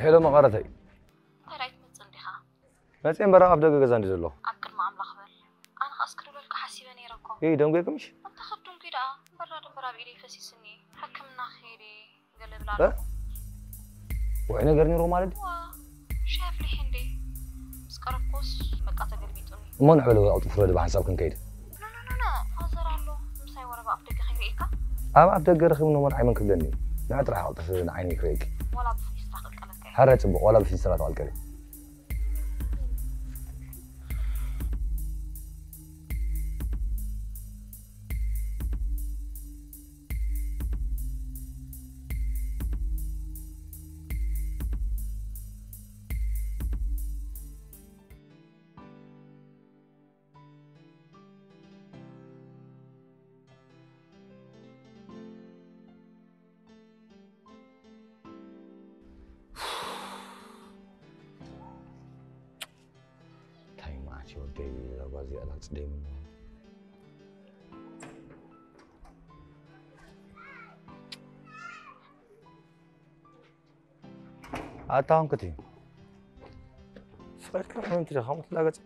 ሄሎ መቐረተይ። እንታይ ደኣ ኣይትመጽእ እንዲኻ? መጽእ እምበር ኣብ ደገ ገዛ እንዲ ዘለኹ። ኣብ ቅድሚ ኣምላኽ በል። ኣነ ኸኣ እስክድውለልካ ሓሲበ ነይረ እኮ። ይይ ደንጎይኩምሽ? ኣንታ ኸድንጉ ደኣ። እምበር ደኣ ድንበር ኣብ ኢደይ ፈሲስኒ። ሕክምና ክኸይድ እየ ገለ እብል እ? ኣለኹ። ውዑይ ነገር ነይሩ ማለት ድዩ? ዋ፣ ሻሂ ኣፍሊሐ እንዴ? ምስ ቀረብኩስ በቃ ተገልቢጡኒ። እሞ ንዕ በል ወይ ኣቕጥፍሮ ድባ ሓንሳብ ክንከይድ። ኖ፣ ኖ፣ ኖ፣ ኖ፣ ፋዘር ኣሎ። ምሳይ ወረባ ኣፍ ደገ ከይርእየካ? ኣብ ኣፍ ደገ ረኺብኒ እሞ ንዓይ መን ክብለኒ እዩ? ንዕ ጥራሕ ኣቕጥፍ ንዓይኒ ክርእየኪ። ዋላ ብፍሊስታ ክቀለካ እየ። ሐረ ጽቡቕ፣ ዋላ ብፊንስትራ ተቐልቀሊ። እንታይ መዓት እዩ ወደይ፣ እዛ ጓል እዚኣ ላጽደይ ምንዋ። ኣታ ኾንክቲ። ስቕ ኢልካ ከምንቲ ዲኻ ከምኡ ትላገጽ?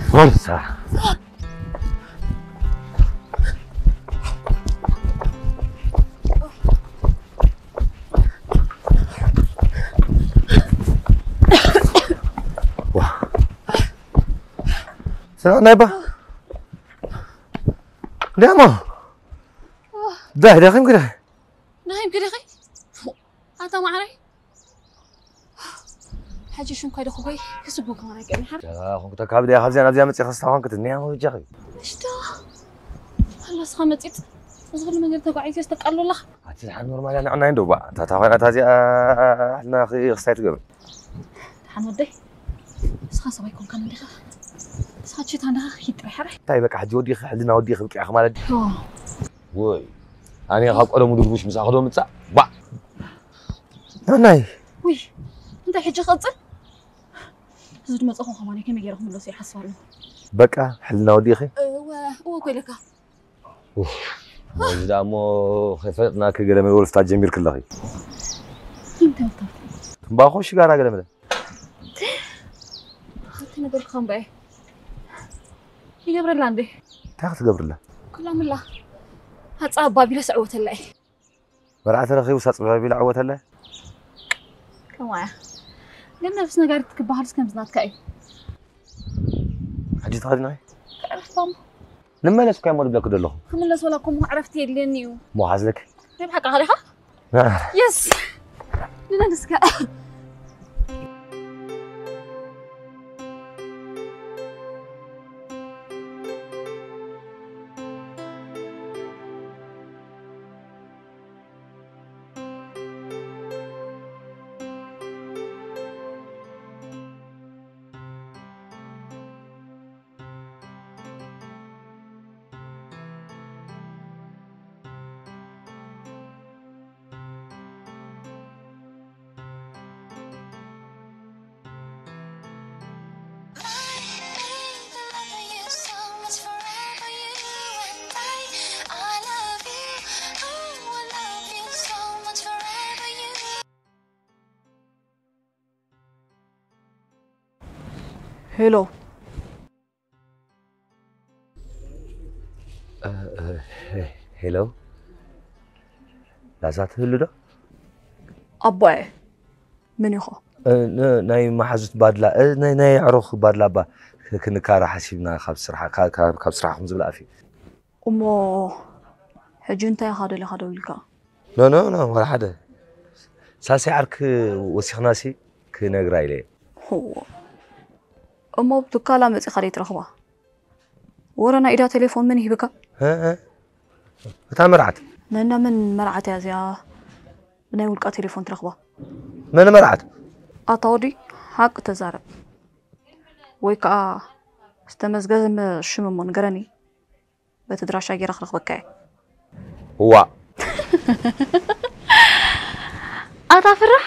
ፎርሳ። ዋ። ሰላም ናይባ። ዲያሞ። ዳይ፣ ዳኺም ግዳ። ናይም ግደኺ? ኣታ ማዕረይ። ሕጂ ሽንኳይ ዶ ክጎይ ክስጉ ከማን ኣይቀኒ ሓር። ያ፣ ኹንኩ ተካብደ፣ ካብዚያ ናብዚያ መጽእ ከስታ ኹንኩ ትንያ ሞ ጃኺ። እሽቶ። ኣላ ስኻ መጺጥ። እዚ ኩሉ መንገዲ ተጓዒዘ ዝተቃሎ ኣለኻ። ኣቲ ዝሓን ኖርማል ያ ንዕና እንዶ ባ። ታታ ኾይና ታዚኣ ሕልና ክስታይ ትገብር። ደሓን ወደይ። ንስኻ ሰብኣይ ኮንካን እንዲኻ። ንስኻ ችታ እንዲኻ ክይድ ጥራሕ ሕራይ። እንታይ በቃ ሕጂ ወዲኺ ሕልና ወዲኺ ብቂዕኺ ማለት ድዩ? ኦ። ወይ። ኣነ ካብ ቀደሙ ድርቡሽ ምሳኺ ዶ ምጻእ? ባ። ናናይ። ውይ። እንታይ ሕጂ ክቕጽል? እዚ ዝመጽኹም ከማን ከመይ ገይረ ክምለሶ ይሓስብ ኣለኹ። በቃ ሕልና ወዲኺ? እወ፣ እወ እኮ ኢለካ። ኡፍ፣ እዚ ደኣ እሞ ከይፈለጥናኪ ገለ መለ ወልፍታት ጀሚርኪ ኣለኺ። እንታይ ወልፍታት? ትምባኾ፣ ሽጋራ ገለ መለ። ከምቲ ነበርኩ እምበኣይ። ይገብረላ እንዴ? እንታይ ክትገብርላ? ኩላምላ። ኣጻ ኣባቢለ ስዕወተላ እየ። መርዓ ተረኺቡ ሳጽ ባቢል ዓወተለ። ከማያ። ግን ነብስ ነጋሪት ክበሃልስ ከምዚ ናትካ እዩ። ሕጂ ተኸዲና። ዕረፍቲ እሞ። ንመለስ እኮ እሞ ድብለክ ደለኹ። ክምለስ ወላ እኮ እሞ ዕረፍቲ የድልየኒ እዩ። እሞ ሓዝለክ። ናይ ብሓቂ ኻሊኻ? ና። የስ። ንመለስካ። ሄሎ። እ፣ እ፣ ሄሎ። ላዛ ትህሉ ዶ? ኣቦየ፣ መን ኢኹ? እ፣ ን-፣ ናይ መሓዙት ባድላ፣ እ፣ ናይ፣ ናይ ኣዕሩኽ ባድላ እባ ክ-፣ ክንካረ ሓሲብና ካብ ስራሕ፣ ካ-፣ ካብ፣ ካብ ስራሕኩም ዝብል ኣፍ እዩ። እሞ ሕጂ እንታይ ኢኻ ደሊኻ ደዊልካ? ኖ፣ ኖ፣ ኖ፣ ዋላ ሓደ። ሳልሳይ ዓርኪ ወሲኽናሲ ክነግራ ኢለ እየ። ሆ። እሞ ኣብ ትካላ መጺኻ ደይ ትረኽባ? ወረ ናይ ኢዳ ቴሌፎን መን ይህብካ? እ፣ እ። እታ መርዓት። ነና መን መርዓት እያ እዚኣ? ብናይ ውልቃ ቴሌፎን ትረኽባ። መን መርዓት? ኣታ ወዲ ሓቂ ተዛረብ፣ ወይ ከዓ ዝተመዝገበ ሽም እሞ ንገረኒ፣ በቲ ድራሻ ጌራ ክረኽበካ እየ። እዋ ኣታ ፍራሕ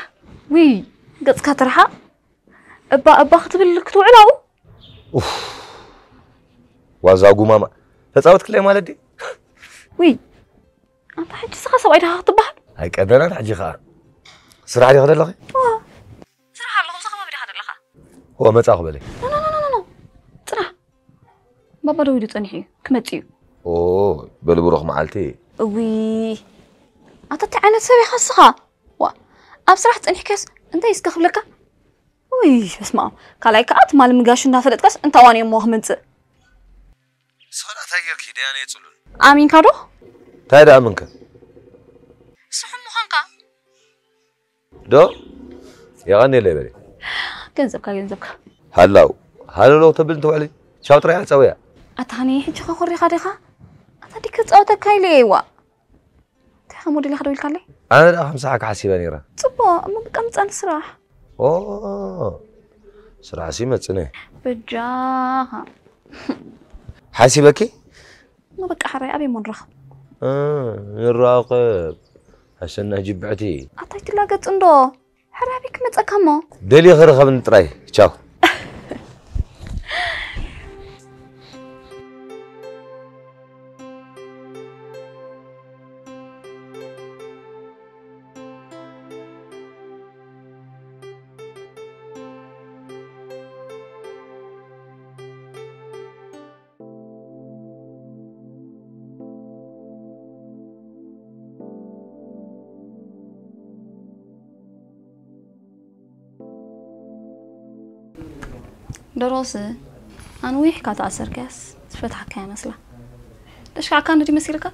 ውይ፣ ገጽካ ትርሓቕ። እባ እባ ክትብል ክትውዕል ኣብኡ። ዋዛ ጉማማ ተፃወትክለይ ማለት ድዩ? ውይ ኣንታ ሕጂ ስኻ ሰብኣይ ድኻ ክትበሃል? ኣይቀደናን ሕጂ ከዓ ስራሕ ዲኺ ዘለኺ? ስራሕ ኣለኹ፣ ብዛ ከባቢ ዲኻ ዘለኻ? እወ መፃኹ በለይ። ጽናሕ፣ ባባ ደው ኢሉ ጸኒሑ እዩ፣ ክመጽእ እዩ። ኦ በሊ ብሩኽ መዓልቲ። እዊ ኣታ እንታይ ዓይነት ሰብ ኢኻ ስኻ? ዋ ኣብ ስራሕ ጸኒሕካስ እንታይ እስከ ክብለካ? ውይ በስመ ኣብ፣ ካልኣይ ከዓ ትማሊ ምጋሹ እንዳፈለጥካስ እንታዋን እሞ ክምንጽእ። ንስኻ እንታይ ጌርኪ ደያነ የፅሉን? ኣሚንካ ዶ? እንታይ ደኣ ምንከ? ስሑም ምዃንካ። ዶ የቐኒለይ በሊ። ገንዘብካ ገንዘብካ። ሃላው ሃለሎ ተብል እንትውዕሊ ቻው ጥራይ ኣፀውያ። ኣታ ሃኒ ሕጂ ከኮሪኻ ዲኻ? ኣታ ዲክ ጻወተካ ኢለ እየ ዋ። እንታይ ከም ወዲልካ ደው ኢልካለይ? ኣነ ደኣ ከም ሰሓ ክሓሲበ ነይረ። ጽቡቕ እሞ በቃ ምጻ ንስራሕ። ኦ ስራሕ ሲ መጽነ። በጃኻ። ሓሲበኪ? እሞ በቃ ሓራይ ኣበይ እሞ ንራኸብ? እ፣ ንራኸብ። ኣሰና ጅብዕቲ። ኣታይ ትላገጽ እንዶ? ሕራቢ ክመጸካ እሞ። ደልየ ክረኸብኒ ጥራይ። ቻው። ደሮስ ኣንዊሕካ ተኣሰርካያስ ዝፈትሓካ እያ መስላ። ደሽካዕካ ንዲ መሲልካ?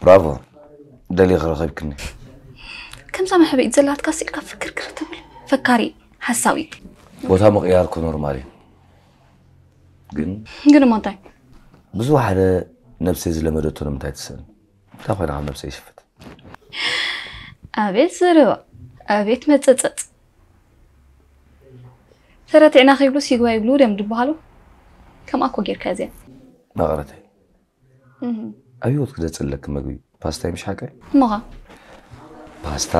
ብራቮ ደልየ ክረኸብክኒ። ከምዛ መሕበኢት ዘላትካ ስኢልካ ፍክርክር ትብል ፈካሪ ሓሳዊ። ቦታ ምቕያር እኮ ኖርማል እዩ። ግን ግን እሞ እንታይ? ብዙሕ ሓደ ነብሰይ ዝለመደቶ ንምንታይ ትስእን? እንታይ ኮይና ካብ ነብሰይ ይሽፍት? ኣቤት ዘረባ፣ ኣቤት መጸጸጽ። ተረቲዕና ከይብሉስ ይግባ ይብሉ ደም ድበሃሉ። ከምኣ እኮ ጌርካ እዚኣ። መቐረተይ እህ። ኣብ ህይወት ክደፅለኪ መግቢ ፓስታ እዩ ምሽ ሓቀ? እሞኻ? ፓስታ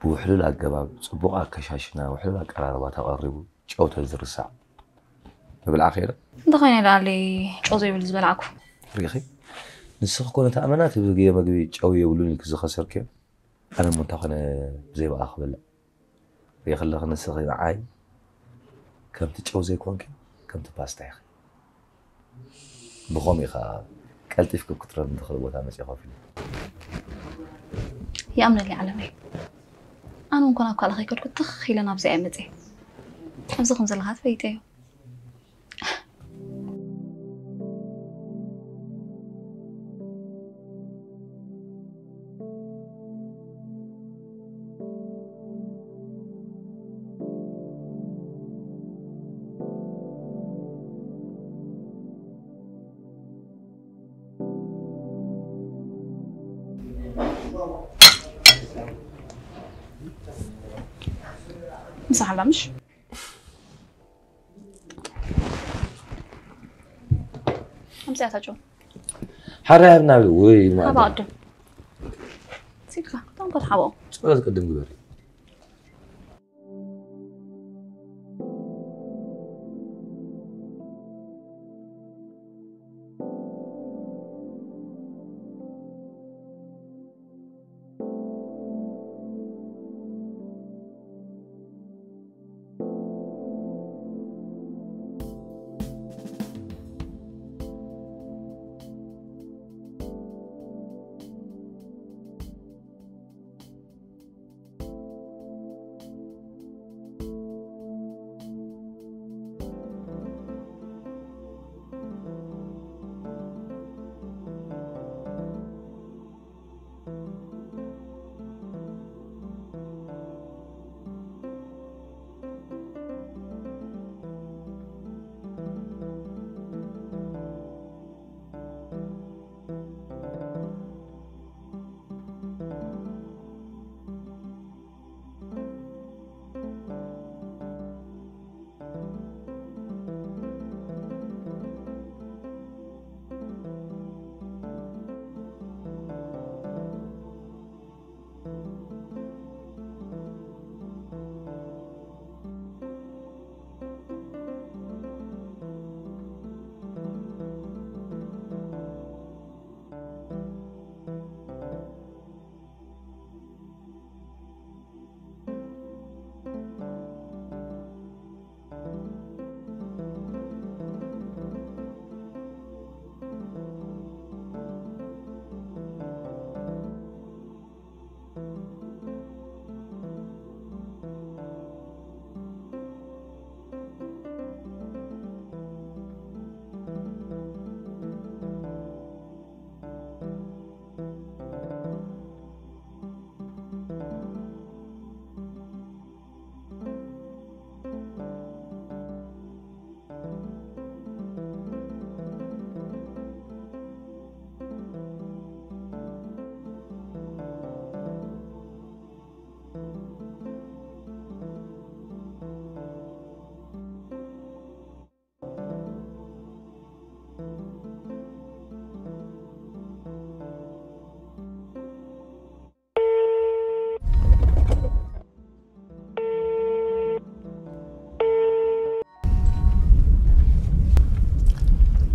ብውሕሉል ኣገባብ ፅቡቕ ኣከሻሽና ውሕሉል ኣቀራርባ ተቐሪቡ ጨው ተዝርሳዕ ምብልዓ ከይረ። እንተኾይነ ደኣለይ ጨው ዘይብሉ ዝበላዕኩ። ሪኺ ንስኺ ኮነ ተኣመና ትብግየ መግቢ ጨው የብሉን ኢልኪ ዝኸሰርክዮ ኣነ እሞ እንታይ ኮነ ብዘይ ብኣ ክበልዕ ሪኺ ኣለኺ ንስኺ ንዓይ ከምቲ ጨው ዘይኮንኪ ከምቲ ፓስታ ኢኺ። ብኸምኡ ኢኻ ቀልጢፍኪ ክትረሚ ትኽእሊ ቦታ መፂእ ኮፍ ኢለ። ይኣምነለይ ዓለመይ። ኣነ እንኳን ኣብ ካልእ ከይከድኩ ትኽ ኢለ ናብዚ እየ መፅየ። ኣብዚ ከም ዘለኻ ትፈይጠዮ። ምሳሕ ኣላ ምሽ? ኣምፅኣታ ጨው። ሓራይ ሃብና ብል ወይ ሃባ ማዕዳ ቅድም ሲልካ እቶም ከትሓብኦም። ጸሎት ቅድም ግበሪ።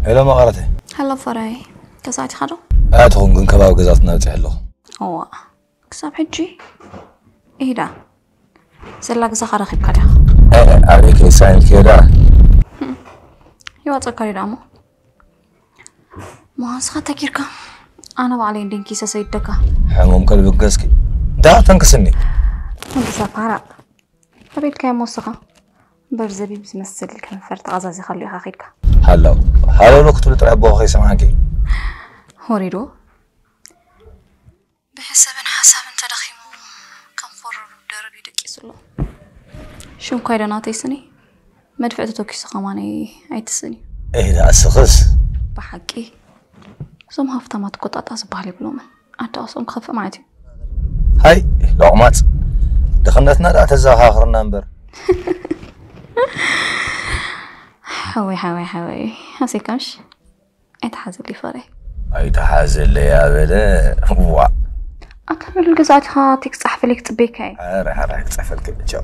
ሄሎ መቐረተ። ሃሎ ፈራይ፣ ገዛ ኣቲኻ ዶ? ኣትኹን ግን ከባቢ ገዛትና ኣብፅሐ ኣለኹ። እዋ፣ ክሳብ ሕጂ ኢዳ ዘላ ገዛኻ ረኺብካ ዲኻ? ኣበይ ከይሳይን ከዳ? ይዋፀካ ዲዳ እሞ? መዋስኻ ተኪርካ ኣነ ባዕለይ እንዲንኪ ሰሰይደካ። ሕሙም ከልቢ ገዝኪ ዳ ተንክስኒ። ንግዛ ፋራ ኣበይልካዮ መወስኻ? በርዘቢብ ዝመስል ከንፈር ተቐዛዚኻሉ ኢኻ ኺድካ። ሃለው ሃለውሎ ክትብሉ ጥራይ ኣቦኻ ከይሰምዓኪ። ወሪዶ ብሕሰብን ሓሳብን ተደኺሙ ከንፈሩ ደረብ ይደቂሱ ኣሎ። ሽንኳይ ዶ ናተይ ስኒ መድፍዕ ተተኪሱ ከማነይ ኣይትስእን እዩ። እህ ዳኣ ስኽስ። ብሓቂ እዞም ሃፍታማት ቆጣጣ ዝበሃል የብሎምን። ኣዳቕሶም ክኸፍእ ማለት እዩ። ሃይ ሎቕማፅ፣ ድኽነትና ዳኣ ተዘኻኽርና እምበር። ሓወይ ሓወይ ሓወይ ኣሰይካምሽ ኣይተሓዘለይ ፈረይ። ኣይተሓዘለይ ኣበለ። ዋ ኣካል ገዛእትኻ ቴክስት ፃሕፈልይ ክፅበይካ እየ። ራሕራሕ ክፀፈልክ ቻው።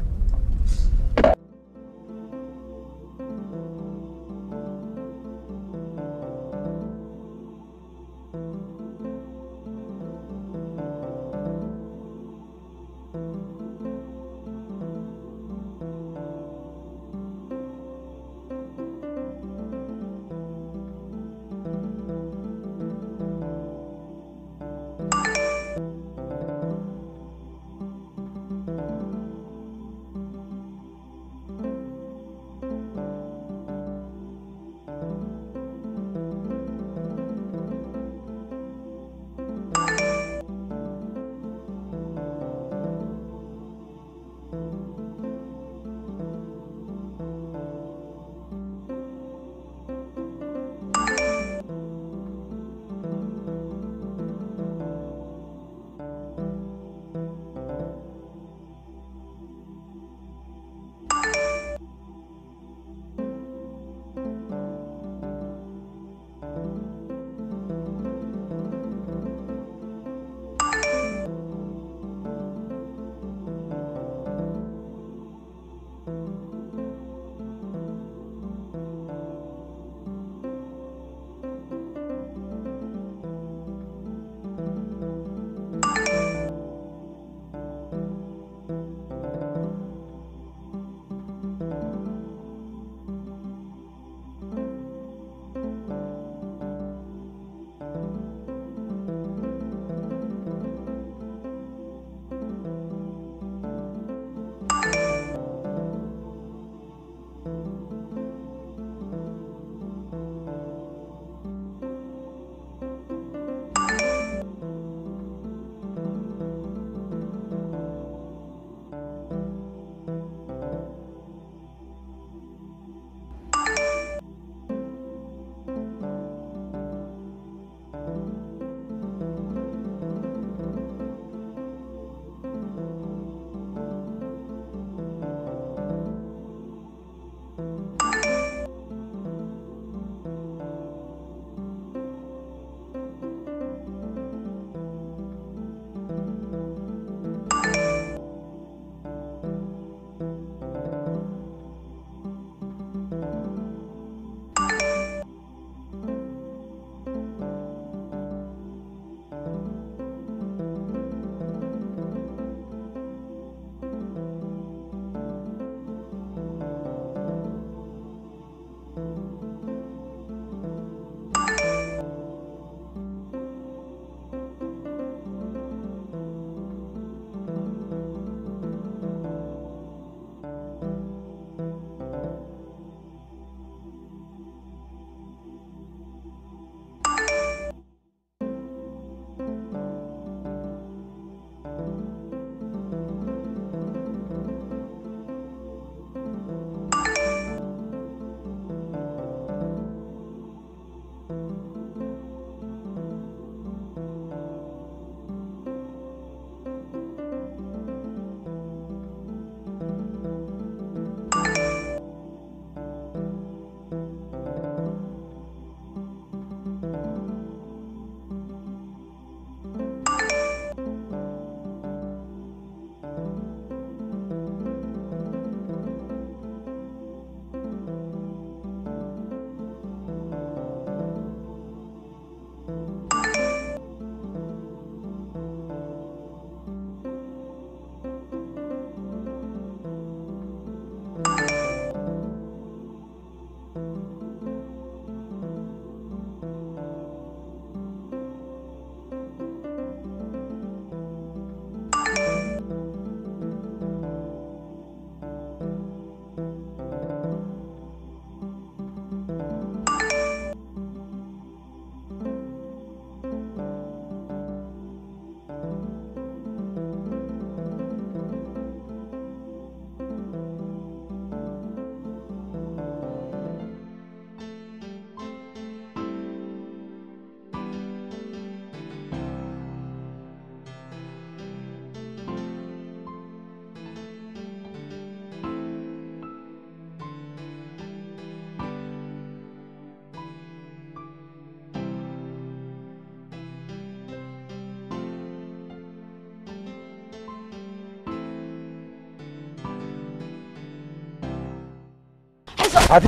ኣቲ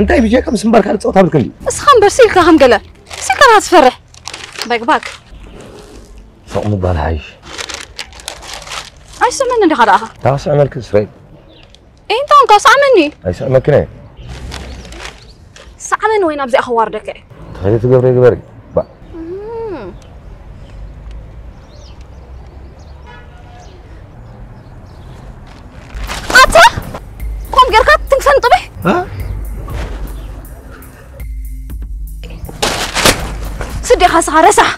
እንታይ ብጀካ ምስ እምበርካ ዝፀወት ኣብልክን ድዩ? እስኻ እምበር ስኢልካ ከም ገለ ስኢልካ ዳ ትፈርሕ። በግባግ። ፎቕ ምባል ሓይሽ። ኣይስምዕን እንዲኻ ደኣኻ? ታስዕ መልክ እስራኤል። እንታይ እንካ ሳዕመኒ? ኣይስዕመክን እየ። ሳዕመኒ ወይ ናብዚኣ ከዋርደካ እየ። ተኸዲ ትገብረ ግበሪ። ባ እም። ኣታ ኮም ጌርካ ትንክፈን ጥብሕ። እ? ስዴኻ ስኻ ረሳሕ።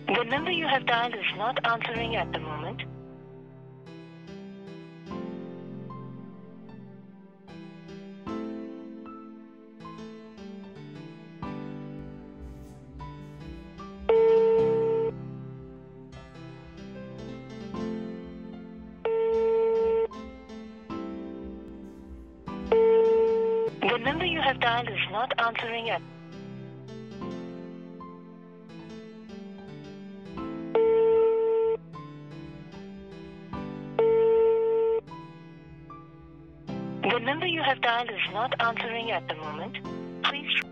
The number you have dialed is not answering at the moment. The number you have dialed is not answering at The number you have dialed is not answering at the moment. Please try.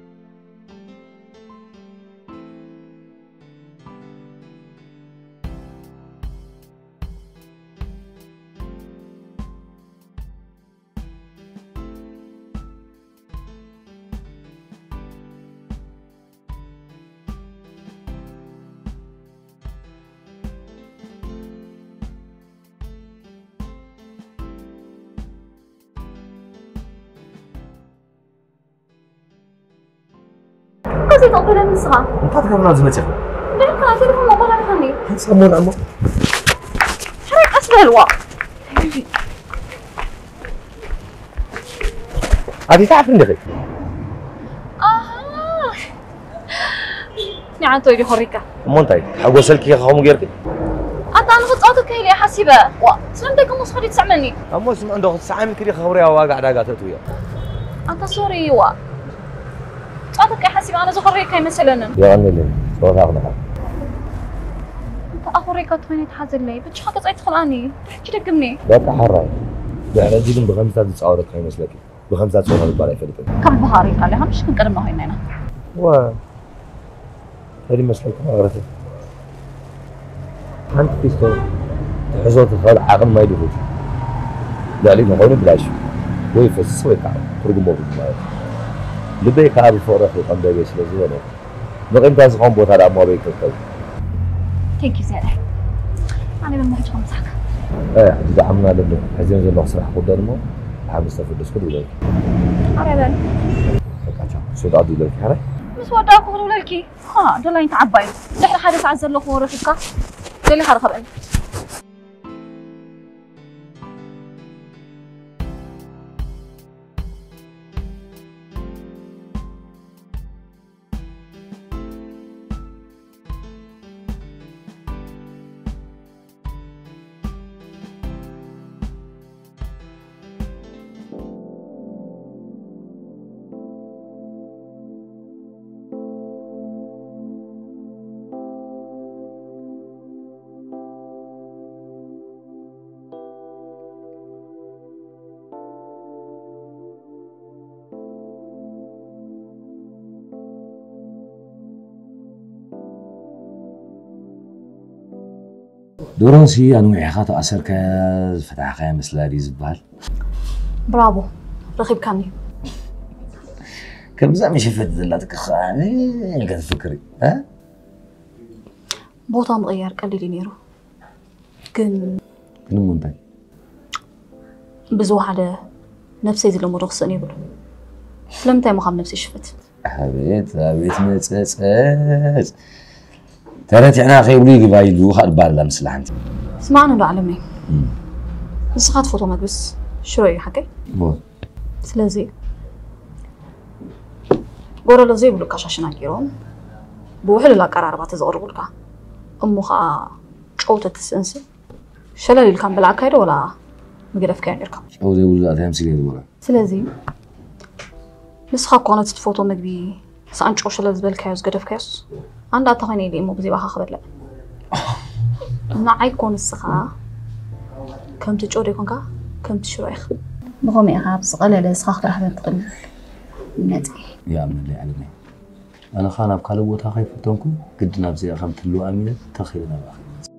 ከዚ ተቕበለኒ ንስኻ። እንታይ ትገብርና ኣብዚ መፂኻ? ደሕካ ቴሌፎን መቆላልኻኒ። ሓንሳብ ሞን እሞ። ሕራይ ቀስ በልዋ። ኣቲ ተዓፍሪ እንዲኺ? ኣሃ። ንዓንተ ወይ ዲኾሪካ? እሞ እንታይ ሓጎሰልኪ ኢኻ ከምኡ ጌርኪ? ኣታ ኣነ ክጻወተካ ኢለ እየ ሓሲበ። ዋ፣ ስለምንታይ ከምኡ ስኸዲ ትስዕመኒ? እሞ ስምዕ እንዶ ክትስዓሚ ኢልኪ ዲኺ ክብርያ ዋጋ ዕዳጋ ተእትውዮ? ኣታ ሶሪ ዋ። ጻወተካ ሓሲበ ኣነ ዝኾረየካ ኣይመሰለንን። የቐንየለይ፣ ጸወታ ኣኽንኻ። እንተ ኣኾረየካ ተኾይነ ተሓዘለይ፣ ብቻኻ ገጻይ ትኽልኣኒ። ድሕጂ ደግምኒ። በቃ ሓራይ። ድሕሪ ሕጂ ግን ብኸምዚታት ዝጻወተካ ይመስለኪ? ብኸምዛ ጸወታ ዝባል ኣይፈልጥን። ካብ ባህሪ ቃል ኢኻ ምሽ ክንቀድምና ኮይና ኢና። ዋ፣ እንታይ ይመስለካ ማለት እዩ? ሓንቲ ፊስቶ ትሕዞ ትኽእል ዓቕን ማይ ድፉት። ልዕሊ ንኾይኑ ብላሽ ወይ ፈስስ ወይ ከዓ ትርጉም የብሉን ማለት እዩ። ልበይ ከዓ ብፍቕረኺ ከም ደበይ ስለ ዝበለ፣ ንቂምታ ዝኾን ቦታ ደኣ እሞ ኣበይ ክርከብ? ቴንክ ዩ ዝያዳ። ኣነ መማህጅ ከምሳካ። እ፣ ሕጂ ደኣ ምና ኣለኒ። ሕዚ ዘለኹ ስራሕ ክውደል እሞ፣ ብሓሙስ ተፈደስኩ ድውለልኪ። ኣረ በል። በቃ ቻው። ስወዳእ ድውለልኪ፣ ሕራይ? ምስ ወዳእኩ ክድውለልኪ። ሃ፣ ዶላይን ተዓባዩ። ድሕሪ ሓደ ሰዓት ዘለኹ ረኺብካ፣ ደሊኻ ርኸበኒ። ድሮንሲ ኣንዊዕኻ ተኣሰርካያ ዝፈታሕካያ መስላ ድዩ ዝበሃል? ብራቮ፣ ረኺብካኒ። ከምዛ መሸፈት ዘላትካ ከዓ ኢልካ ትፍክሪ? እ? ቦታ ምቕያር ቀሊል እዩ ነይሩ፣ ግን ግን እሞ እንታይ? ብዝወሓደ ነብሰይ ዝለመዶ ክስእን የብሉ። ስለምንታይ እሞ ካብ ነብሰይ ሽፈት? ኣቤት ኣቤት መፀፀፅ። ተረቲዕና ከይብሉ ይግባ ኢሉ ካብ ባርላ ምስላ ሓንቲ። ስማዕኒ እንዶ ዓለመይ፣ ንስኻ ትፈትዎ መግብስ ሽሮ እዩ ሓቀይ? እዎ። ስለዚ ጎረሎ ዘይብሉ ካሻሽና ገይሮም ብውሕሉል ኣቀራርባ ተዘቕርቡልካ እሞ ከዓ ጨው ተትስእንሲ ሸለል ኢልካ ምበላዕካይ ዶ ወላ ምገደፍካዮ ነርካ? ጨው ዘይብሉ ኣትያም ሲል ዝበላ። ስለዚ ንስኻ እኮ ነቲ ትፈትዎ ምግቢ ሰኣን ጨው ሸለል ዝበልካዮ ዝገደፍካዮስ ኣንዳ ተኾይነ ኢለ እሞ ብዘይባኻ ክበልዕ። ንዓይ እኮ ንስኻ ከምቲ ጨው ደይኮንካ ከምቲ ሽሮ ኢኻ። ብኸምኡ ኢኻ ኣብ ዝቐለለ ንስኻ ክትረኽበን ትኽእል መጽ ይኣምነለይ ዓለመይ። ኣነ ኸኣ ናብ ካልእ ቦታ ከይፈተንኩ ግድን ኣብዚኣ ከም ትህልው ኣሚነ ተኺለ ናብኣኺ ይመጽእ።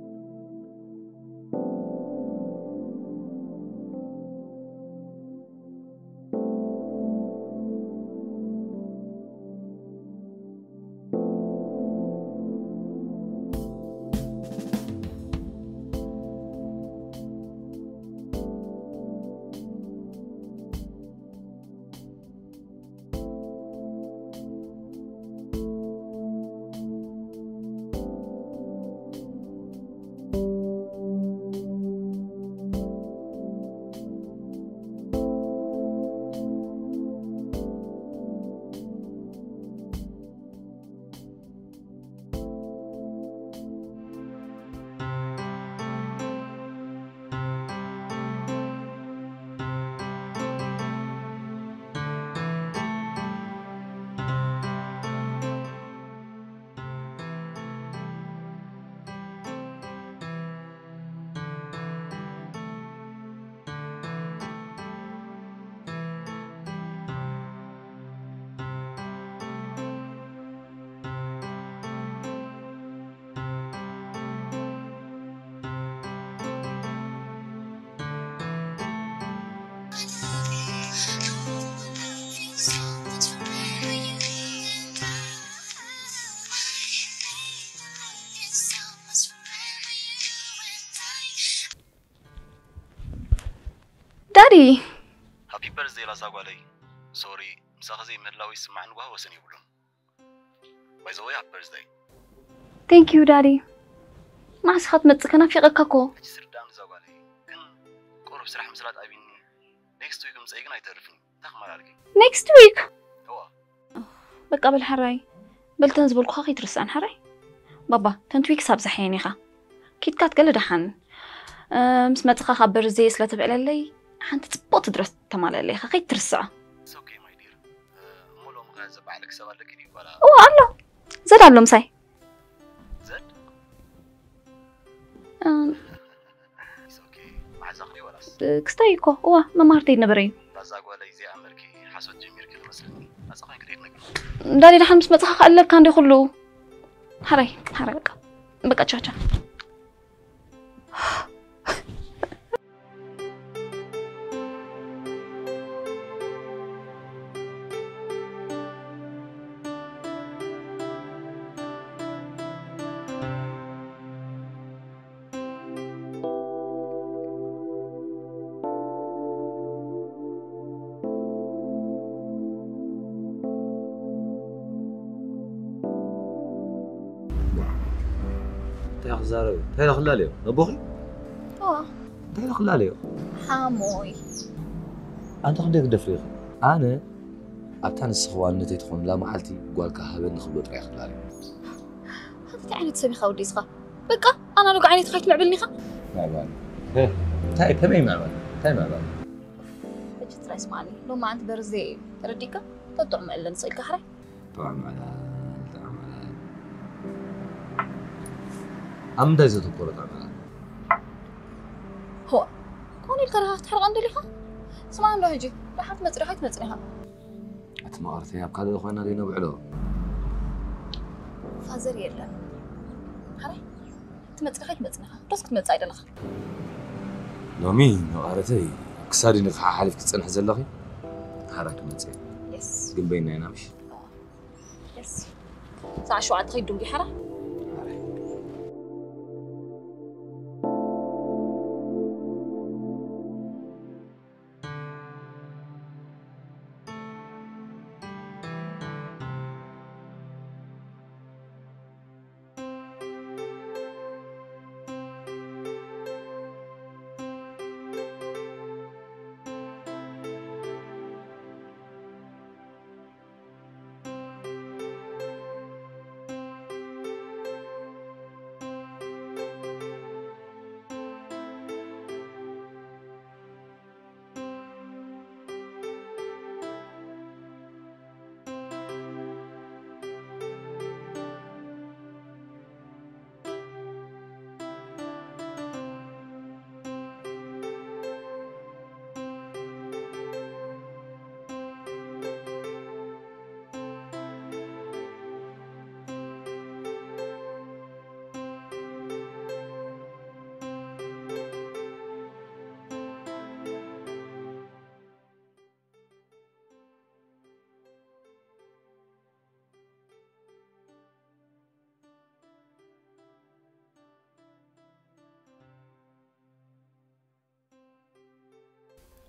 ዳዲ ሃፒ በርዝደይ ላዛ ጓለይ። ሶሪ ምሳኺ ዘይምህላው ይስማዕኒ ጓህ ወሰን የብሉን። ባይ ዘ ወይ ሃፒ በርዝደይ። Thank you ዳዲ። መዓስ ኢኻ ትመጽእ? ከናፊቐካ እኮ። ሕጂ ስርዳም እዛ ጓለይ ግን ቁሩብ ስራሕ ምስላጥ ኣቢኒ። ኔክስት ዊክ ምጻይ ግን ኣይተርፍን። እንታይ ክመላልኪ? Next week እዋ በቃ በል ሓራይ። በልተን ዝበልኩኻ ከይትርስዐን ሓራይ። ባባ ተን ትዊክስ ኣብዛሓየን ኢኻ። ኪትካት ገለ ደሓን ምስ መጽኻ ካብ በርዝደይ ስለ ተብዕለለይ ሓንቲ ጽቡቕቲ ድረስ ተማልኣለይ ኢኻ ከይትርስዖ። It's okay my dear። እሞ ሎሚ ከ ዘበዓልኪ ሰብ ኣለኪ ድዩ ጓላ? እዎ ኣሎ። ዘድ ኣሎ ምሳይ። ዘድ እም፣ It's okay። መሓዛኺ ድዩ ወላስ? ክስታይ እኮ እዋ መማህርተይ ነበረ እዩ። ላዛ ጓለይ እዚኣ እምበርኪ ሓሶት ጀሚርኪ ትመስልኒ። ናጻ ኮይንኪ ዘይትነግሪ። ዳዲ ደሓን ምስ መጽኻ ከኣለካ እንደ ኩሉ። ሓራይ ሓራይ በቃ በቃ ቻው ቻው። እንታይ ክዛረብ እንታይ ክላለዮ ነቦኺ እንታይ ክላለዮ ሓሞይ ኣንተ ክንደይ ክደፍሪ ኢኺ ኣነ ኣብታ ንስኺ ዋንነተይ ትኾንላ መዓልቲ ጓልካ ሃበኒ ክብሎ ጥራይ ክላለዮ እንታይ ዓይነት ሰብ ኢኻ ወዲ ኢስኻ በቃ ኣናሎግ ዓይነት ኻይት ምዕብልኒ ኢኻ ምዕባል እንታይ ከመይ ምዕባል እንታይ ምዕባል ሕጂ ጥራይ ስማዕኒ ሎማዓንቲ በርዝደይ እዩ ተረዲእካ ተጥዕመለን ስቕ ኢልካ ሕራይ ጥዑም ዕላል ጥዑም ዕላል ኣብ ምንታይ ዘተኮረ ጥዑም ዕላል ሆ ኮነ ኢልካ ዳኻ ክትሕርቐን ደሊኻ ስማዕ እንዶ ሕጂ ደሓር ትመጽእ ዲኻ ኣይትመጽእን ኢኻ እቲ መቐርተይ ኣብ ካልእ ኮይና ደይ ነብዕሎ ፋዘር የለን ሕራይ ትመጽእ ዲኻ ኣይትመጽእን ኢኻ ዶስ ክትመጽእ ኣይደለኻ ሎሚ መቐረተይ ኣብ ክሳድ ንክሓሓልፍ ክትጸንሒ ዘለኺ ሓራ ክመጽእ የስ ግበይና ኢና ምሽ። የስ ሰዓት ሸውዓተ ከይዱ እንዲ ሓራ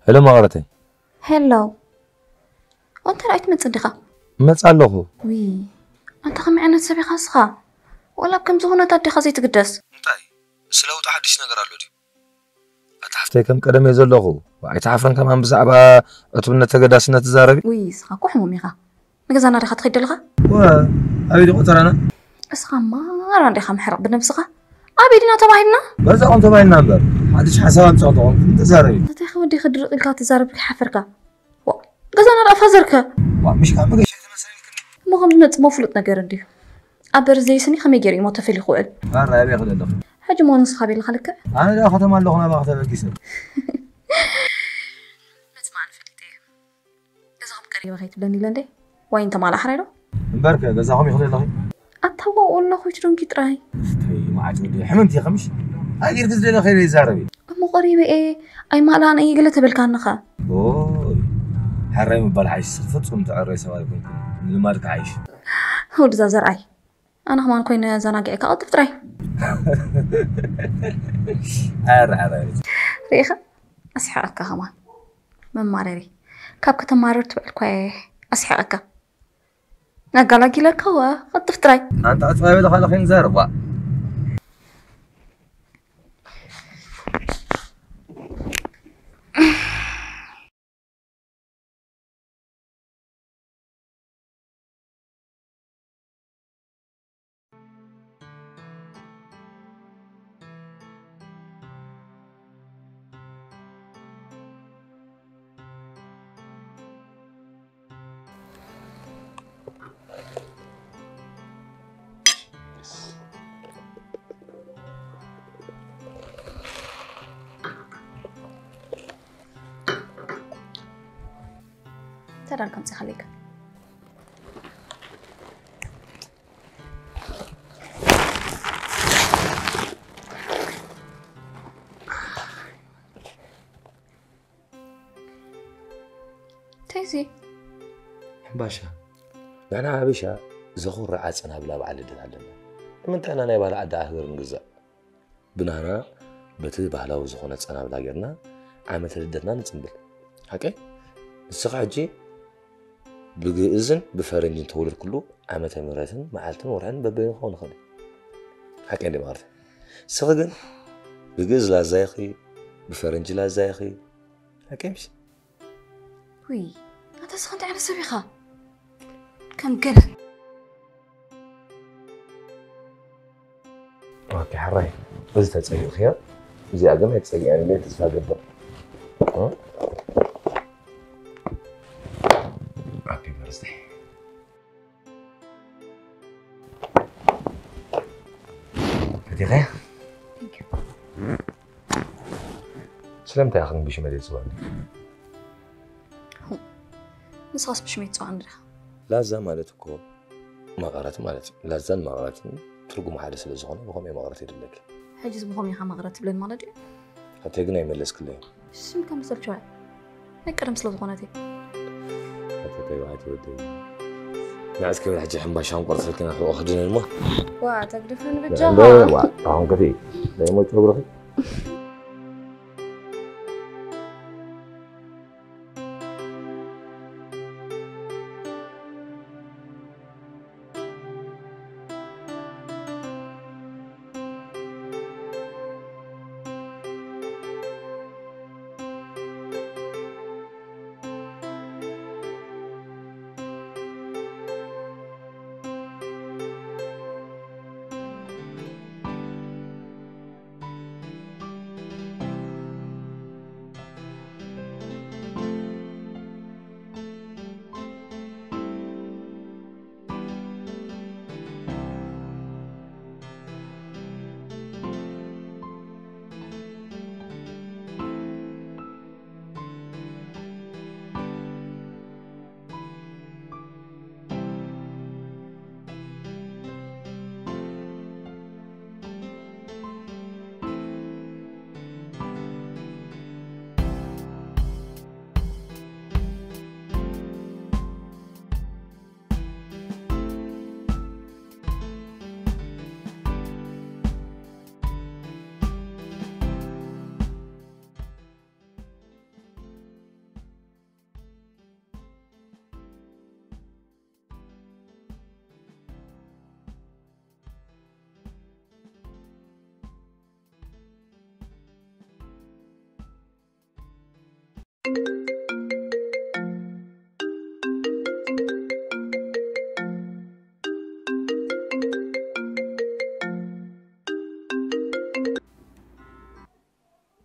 ሄሎ መቐረተይ። ሄሎ ወንተ ራእይ ትመጽእ ዲኻ? እመጽእ ኣለኹ። ውይ ኣንተ ከመይ ዓይነት ሰብ ኢኻ እስኻ? ወላ ኣብ ከምዚ ኩነታት ዲኻ ዘይትግደስ? እንታይ? ስለውጥ ሓድሽ ነገር ኣሎ ድዩ? ኣታ ሓፍተይ ከም ቀደም እየ ዘለኹ። ኣይትሓፍረን ከማን ብዛዕባ ዕቱብነት ተገዳስነት ትዛረቢ? ውይ እስኻ እኮ ሕሙም ኢኻ። ንገዛና ዲኻ ትኸይድ ዘለኻ? ኣበይ ድዩ ቆጸራና? እስኻ ማራ እንዲኻ ምሕረቕ ብነብስኻ። ኣበይ ዲና ተባሂልና? ገዛኹም ተባሂልና እምበር ሓድሽ ሓሳብ ኣምፅኦ ተኾንኩም ተዛረቢ። እንታይ ከወዲኻ ድርቕ ኢልካ ትዛረብ ከይሓፈርካ? ዋ፣ ገዛና ደኣ ፋዘርከ? ዋ፣ ምሽ ካብ መገሻ ኣይተመሰልክኒ። እሞ ከም ዝመጽእ እሞ ፍሉጥ ነገር እንድዩ። ኣብ በርዝደይ ስኒ ከመይ ገይሩ እሞ ተፈልዩ ክውዕል? ባራ ኣበይ ክእል ኣለኹ? ሕጂ እሞ ንስኻ ቤልኻ ልክዕ? ኣነ ደኣ ከተማ ኣለኹ ናባኻ ተበጊሰ። መጽማዕን ፈሊጠ እየ። ገዛኹም ቀሪበ ከይትብለኒ ኢለ እንዴ? ዋይ እንተማልኣ ሕራይ ዶ? እምበርከ ገዛኹም ይኽእል ኣለኺ? ኣታ ዋኡ ኣለኹ ይትደንጊ ጥራይ። እስተይ መዓት ወዲ ሕምምቲ ከምሽ ኣጊርክ ዝደለ ከይደ ይዛረብ እዩ። እሞ ቀሪበ እየ ኣይማልኣን እየ ገለ ተበልካንኻ። ኦይ ሕራይ ምባል ሓይሽ ፍጹም ተዕረይ ሰብ ኣይኮንኩን ንልማድካ ሓይሽ። ወድዛ ዘርኣይ ኣነ ከማን ኮይነ ዘናጊዐካ ቀልጥፍ ጥራይ። ኣረ ኣረ ርኢኻ ኣስሓቐካ ከማን መማረሪ ካብ ከተማርር ትውዕል ኳ ኣስሓቐካ። ኣጋላጊለካ ዋ ቅልጥፍ ጥራይ። ኣንታ ኣጽባይ በለ ካልእ ከይንዛረብ ዋ። ተዳር ከምፅእ ከለይካ ተይዚ ሕምባሻ ንሕና ሓበሻ ዘኹርዕ ጸናብላ በዓል ልደት ኣለና። ንምንታይ ኢና ናይ ባል ዓዲ ኣህገር ንግዛእ? ብናህና በቲ ባህላዊ ዝኾነ ጸናብላ ጌርና ዓመተ ልደትና ንጽንብል። ሓቀይ? ንስኻ ሕጂ ብግእዝን ብፈረንጅን ተወለድኩሉ ዓመተ ምህረትን መዓልትን ወርሕን በበይኑ ክኸውን ይኽእል እዩ። ሓቀይ እንዲ ማርተ? ንስኺ ግን ብግእዝ ላዛ ኢኺ፣ ብፈረንጂ ላዛ ኢኺ። ሓቀይ ምሽ? ውይ ኣታ ስኻ እንታይ ዓይነት ሰብ ኢኻ? ከም ገለ ኦኬ ሕራይ እዚ ተፀጊእኽዮ እዚኣ ግን ኣይትፀጊዐን ኢለ ተስፋ ገብር ሃፒ በርዝደይ ፈቲኸ ስለምንታይ ኢኽን ብሽመለይ ትፅዋኒ ንስኻስ ብሽመይ ትፅዋኒ ዲኻ ላዛ ማለት እኮ መቐረት ማለት እዩ። ላዛን መቐረትን ትርጉም ሓደ ስለ ዝኾነ ብኸምኡ መቐረት የድለኪ። ሕጂስ ብኸምኡ ኢኻ መቐረት ትብለኒ ማለት ድዩ? ኣተይ ግን ኣይመለስክለይ። ሽም ከም ዝሰልችዋ ናይ ቀደም ስለ ዝኾነት እየ። ተባዕት ወደይ። ንዓስ ክብል ሕጂ ሕምባሻ እንቆርሰልክና፣ ሕቆ ክድነን እሞ። ዋ፣ ተግድፈን ብጃኻ። እንደ ዋ፣ ኣሁን ከፊ። ደሞ ጨጉርኺ።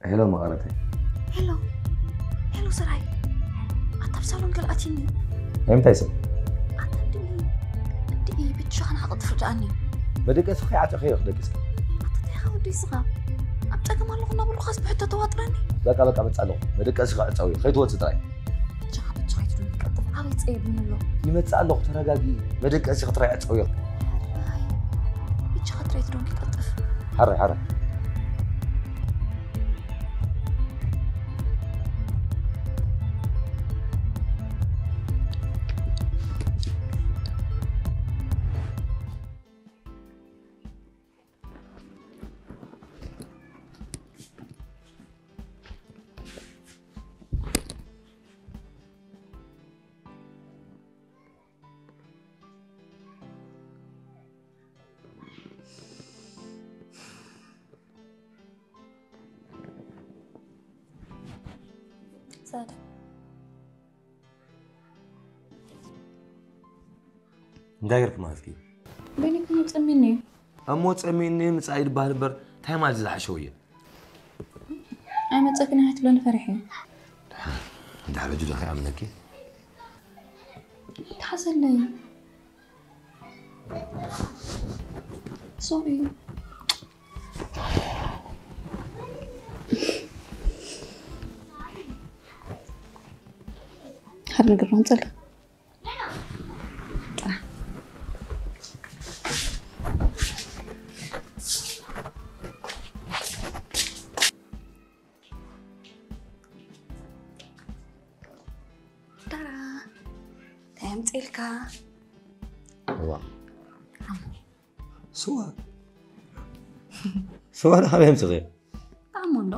ሄሎ መቐረተይ። ሄሎ ሄሎ፣ ስራይ ኣታ ኣብ ሳሎን ገለ ኣትይኒ። ናይ ምንታይ ሰብ? ኣታ እንድዒ እንድዒ ብቻኻ ንሓቂ ትፍርድኣኒ። መደቀሲ ከይዓጸኸዮ ክደቅስኪ። ኣታ እንታይ ኢኻ ወዲ ስኻ? ኣብ ጸገም ኣለኹ እናበልኩኻስ ብሕቶ ተዋጥረኒ። በቃ በቃ፣ መጻ ኣለኹ። መደቀሲ ክዕጸው እዩ። ከይትወጽእ ጥራይ። ብቻኻ ብቻኻ ኣይትደንግጥ። ኣበይ ጸይዱኒ ኣሎ? ይመጽእ ኣለኹ። ተረጋጊ። መደቀሲ ክትረይ ዕጸው እዩ። ብቻኻ ጥራይ ትደንግጥ። ቀጥፍ። ሓራይ ሓራይ። ዛዳ እንታይ ገርክ ማለት እዩ? በይነይ እኮ ጸሚኒ እዩ። እሞ ጸሚኒ ምጻእ ይድበሃል እምበር እንታይ ማለት ዝሓሸው እየ? ኣይመጸክን እየ ክትብለኒ ፈሪሐ እየ። ድሓር ሕጂ ዶ ከይኣምነኪ? ተሓዘለይ። ሶሪ። ሓደ ነገር ከምፀልካ። ዳራ፣ እንታይ ኣምፅእልካ? እዋ። ስዋ። ስዋ ዶ ካበይ ኣምፅእኽዮ? ጣዕሙ እንዶ።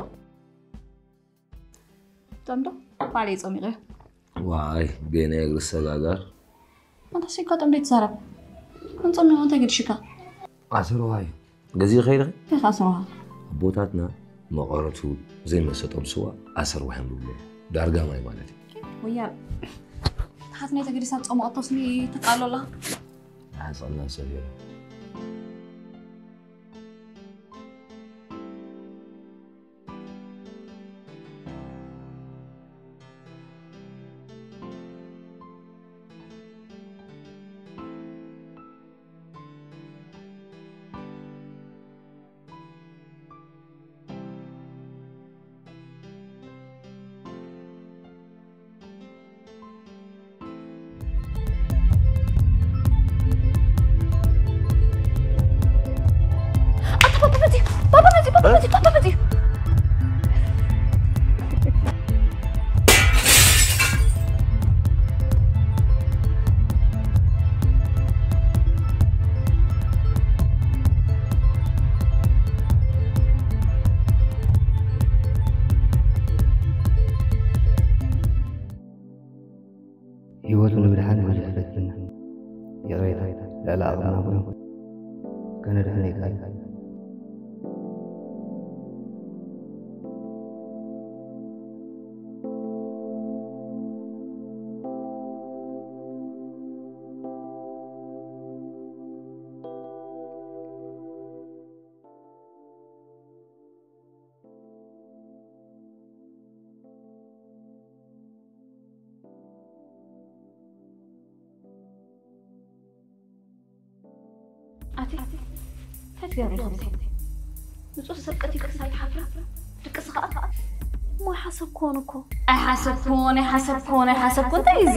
ጸምዶ ባዕለይ ጸሚቐ። ዋይ፣ ቤነ እግሪ ሰጋጋር። ኣንታ ሲካ ጸምዶ ይትዛረብ። ክንጸሚቑ እንታይ ገድሽካ? ኣስርዋ እዩ። ገዚእ ኸይድኺ? እንታይ ከ ኣስርዋ? ኣቦታትና መቐረቱ ዘይመሰጦም ስዋ ኣሰርዋ እዮም ዝብሉ። ዳርጋ ማይ ማለት እዩ። ወያ ተሓት ናይ ተገዲሳ ጸመቐቶ ስኒ ተቃሎላ። ሓጸና ሰብ እዩ። ይቕሬታ፣ ልዕሊ ዓቕምና ኮይኑ ከነድሕነካ እዩ። ኣቲ፣ እንታይ ትገብሪ ኢኺ? ንጹህ ሰብ ቀቲልክስ ኣይትሓፍሪ? ድቅስ ኸኣ? እሞ ኣይሓሰብክዎን እኮ። ኣይሓሰብክዎን፣ ኣይሓሰብክዎን፣ ኣይሓሰብክዎን። እንታይ እዩ እዚ?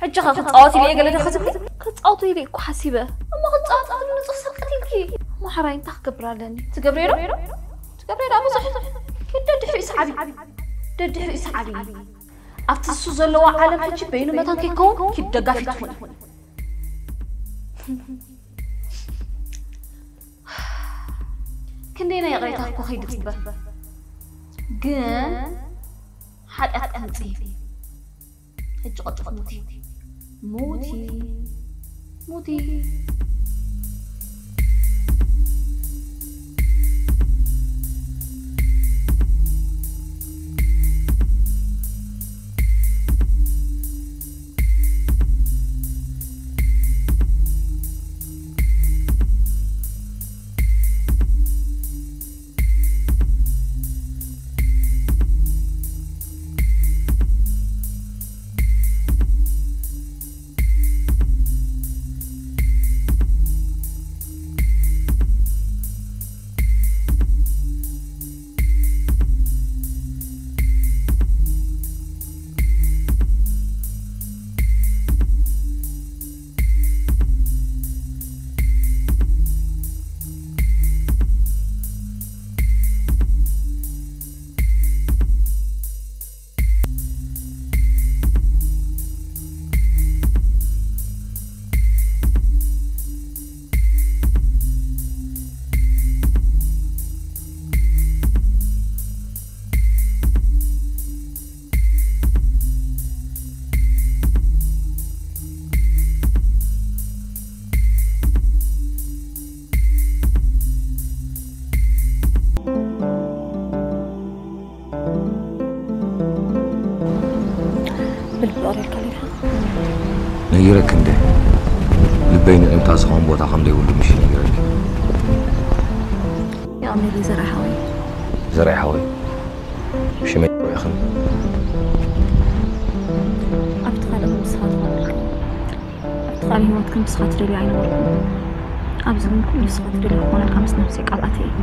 ሕጂ ኸ ክጻወት ኢለ እየ ገለ ዶ ክትብሊ? ክጻወት ኢለ እኮ ሓሲበ። እሞ ክጻወት ክትብሊ ንጹህ ሰብ ቀቲልኪ? እሞ ሓራይ እንታይ ክገብር ኣለኒ? ትገብርዮ ዶ? ትገብርዮ ዶ? ብዙሕ። ኪድ ደድሕሪኡ ሰዓቢ። ደድሕሪኡ ሰዓቢ። ኣብቲ እሱ ዘለዎ ዓለም ሕጂ በይኑ መታን ከይከውን ኪድ ደጋፊት ትኹኒ። ክንደይና ይቕሬታ እኮ ከይዲ ትግበር፣ ግን ሓጢኣት ክምጽእ እዩ። ሕጂ ቀልጥፍ ሙቲ፣ ሙቲ፣ ሙቲ። ብልቢ ቐሪርካ ኔርካ። ነጊረኪ እንደ ልበይ ንዒምታ ዝኸውን ቦታ ከም ዘይብሉ ምሽ ነጊረኪ። የቐንየለይ ዘርኣይ ሓወይ። ዘርኣይ ሓወይ፣ ሽመይ ርኢኽን? ኣብቲ ካልእ ንስኻ ትፈልጥ። ኣብቲ ካልእ ህይወት ከም ንስኻ ትደልዮ ኣይነበርኩን። ኣብዚ ግን ኩሉ ንስኻ ትደልዮ ክኾነልካ ምስ ነብሰይ ቃል ኣትየ እየ።